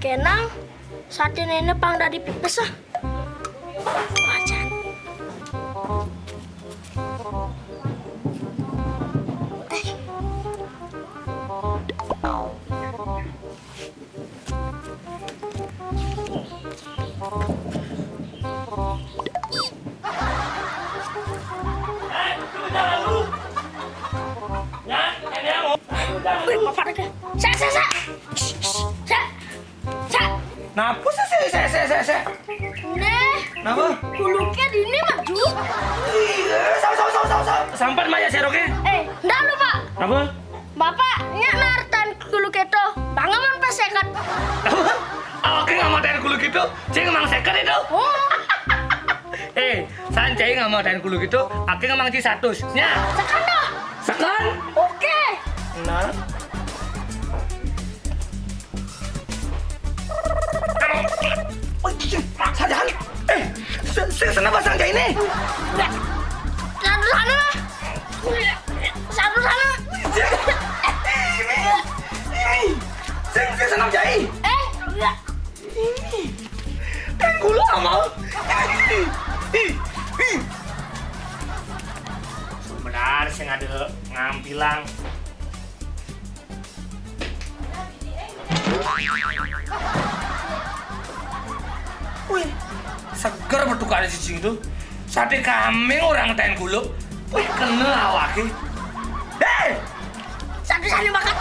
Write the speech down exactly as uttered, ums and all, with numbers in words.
Kenang, saté néné pang dadi pipis ah. Wajan. Wih, bapak lagi. Sa, sa, sa. Shh, shh, sa. Sa. Napa sih, sih, sih, sih, sih, sih? Nih. Napa? Kuluknya di ini maju. Iya, sam, sam, sam, sam, sam. Sampan maya seroke. Eh, ndak lupa. Napa? Bapak, nyak nartan kuluk itu. Bangaman pas seket. Apa? Awake ngamataken kuluk itu, sing mang seket itu. Oh. Eh, sancai ngamataken kuluk itu, ake ngamang ci satus. Nya. Sekan dah. Sekan? Oke. Nah. Oh, iya, sajan. Eh, se-, se-, senapa sancai ini? Satu sana lah. Satu sana. Ini, ini. Sing, sing senam jai. Eh, enggak. Ini. Kan kula amal. Ih, ih, ih. Benar sing ada ngampilang. Wih, seger betukan cicing itu. Sate kambing orang ten gulung. Wih, kenal awake. Hei! Satu sana makan.